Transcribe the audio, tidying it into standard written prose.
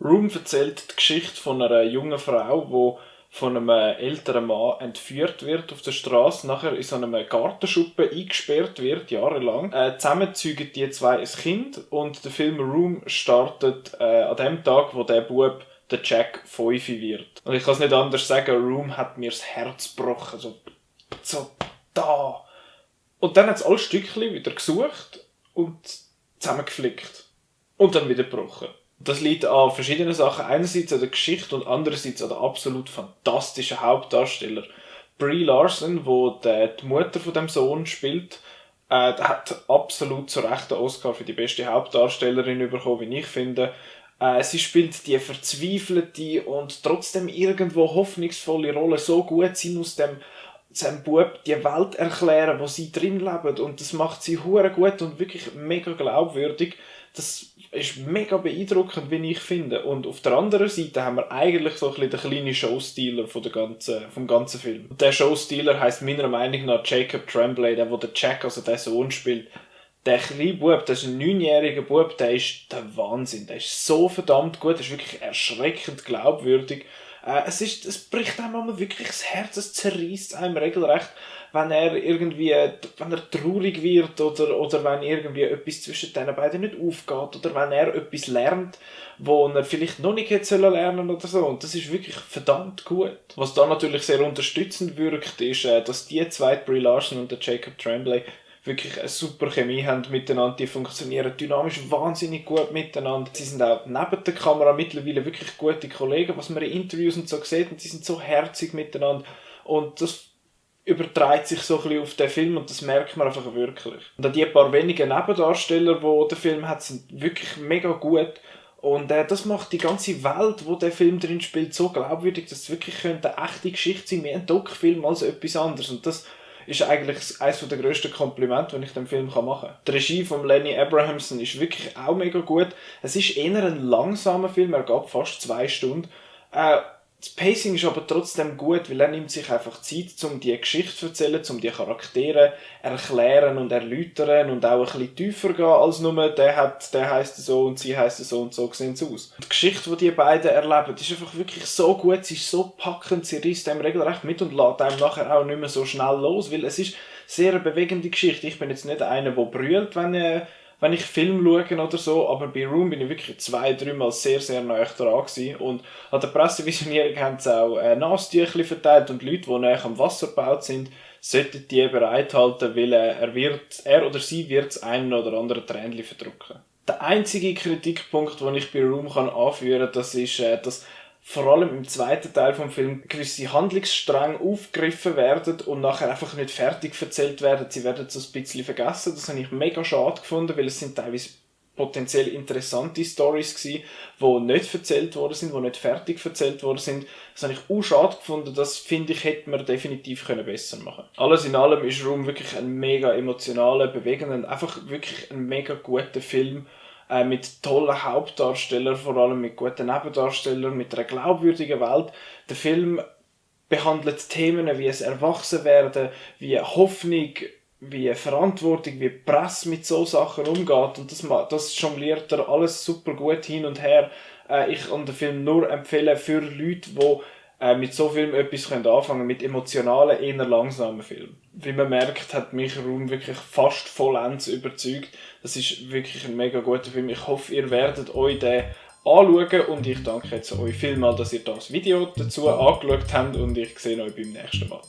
Room erzählt die Geschichte von einer jungen Frau, die von einem älteren Mann entführt wird auf der Straße, nachher in so einem Gartenschuppen eingesperrt wird, jahrelang. Zusammen zeugen die zwei ein Kind und der Film Room startet an dem Tag, wo der Bub, der Jack, 5 wird. Und ich kann es nicht anders sagen, Room hat mir das Herz gebrochen, so da. Und dann hat es alle Stückchen wieder gesucht und zusammengeflickt. Und dann wieder gebrochen. Das liegt an verschiedenen Sachen. Einerseits an der Geschichte und andererseits an der absolut fantastischen Hauptdarsteller. Brie Larson, die Mutter von dem Sohn spielt, hat absolut zu Recht den Oscar für die beste Hauptdarstellerin bekommen, wie ich finde. Sie spielt die verzweifelte und trotzdem irgendwo hoffnungsvolle Rolle so gut. Sie muss dem Bub die Welt erklären, wo sie drin leben, und das macht sie hure gut und wirklich mega glaubwürdig. Das ist mega beeindruckend, wie ich finde. Und auf der anderen Seite haben wir eigentlich so ein bisschen den kleinen Showstealer vom ganzen Film. Und der Showstealer heisst meiner Meinung nach Jacob Tremblay, der Jack, also der Sohn, spielt. Der kleine Bub, das ist ein 9-jähriger Bub, der ist der Wahnsinn. Der ist so verdammt gut, der ist wirklich erschreckend glaubwürdig. Es bricht einem wirklich das Herz, es zerreißt einem regelrecht, wenn er traurig wird oder wenn irgendwie etwas zwischen den beiden nicht aufgeht oder wenn er etwas lernt, wo er vielleicht noch nicht hätte lernen sollen oder so. Und das ist wirklich verdammt gut. Was da natürlich sehr unterstützend wirkt, ist, dass die zwei, Brie Larson und der Jacob Tremblay, wirklich eine super Chemie haben miteinander, die funktionieren dynamisch wahnsinnig gut miteinander. Sie sind auch neben der Kamera mittlerweile wirklich gute Kollegen, was man in Interviews und so sieht, und sie sind so herzig miteinander. Und das überträgt sich so ein bisschen auf den Film und das merkt man einfach wirklich. Und auch die paar wenigen Nebendarsteller, die der Film hat, sind wirklich mega gut. Und das macht die ganze Welt, wo der Film drin spielt, so glaubwürdig, dass es wirklich eine echte Geschichte sein, mehr ein Doc-Film als etwas anderes. Und das ist eigentlich eines der grössten Komplimente, die ich dem Film machen kann. Die Regie von Lenny Abrahamson ist wirklich auch mega gut. Es ist eher ein langsamer Film, er geht fast 2 Stunden. Das Pacing ist aber trotzdem gut, weil er nimmt sich einfach Zeit, um die Geschichte zu erzählen, um die Charaktere erklären und erläutern und auch ein bisschen tiefer gehen als nur der heisst so und sie heisst so und so sehen sie aus. Die Geschichte, die beiden erleben, ist einfach wirklich so gut, sie ist so packend, sie reißt einem regelrecht mit und lässt einem nachher auch nicht mehr so schnell los, weil es ist sehr eine bewegende Geschichte. Ich bin jetzt nicht einer, der brüllt, wenn ich Film schaue oder so, aber bei Room bin ich wirklich 2-3 Mal sehr, sehr nahe dran gewesen. Und an der Pressevisionierung haben sie auch Nasstücher verteilt und Leute, die nahe am Wasser gebaut sind, sollten die bereithalten, weil er oder sie wird das eine oder andere Tränchen verdrücken. Der einzige Kritikpunkt, den ich bei Room anführen kann, das ist, dass vor allem im zweiten Teil vom Film gewisse Handlungsstränge aufgegriffen werden und nachher einfach nicht fertig erzählt werden. Sie werden so ein bisschen vergessen. Das habe ich mega schade gefunden, weil es sind teilweise potenziell interessante Storys gewesen, die nicht erzählt worden sind, die nicht fertig erzählt worden sind. Das habe ich auch schade gefunden. Das, finde ich, hätte man definitiv besser machen können. Alles in allem ist Room wirklich ein mega emotionaler, bewegender, einfach wirklich ein mega guter Film. Mit tollen Hauptdarstellern, vor allem mit guten Nebendarstellern, mit einer glaubwürdigen Welt. Der Film behandelt Themen wie das Erwachsenwerden, wie Hoffnung, wie Verantwortung, wie Presse mit so Sachen umgeht. Und das jongliert er alles super gut hin und her. Ich kann den Film nur empfehlen für Leute, die mit so Filmen etwas anfangen können, mit emotionalen, eher langsamen Filmen. Wie man merkt, hat mich Room wirklich fast vollends überzeugt. Das ist wirklich ein mega guter Film. Ich hoffe, ihr werdet euch den anschauen und ich danke jetzt euch vielmals, dass ihr das Video dazu angeschaut habt und ich sehe euch beim nächsten Mal.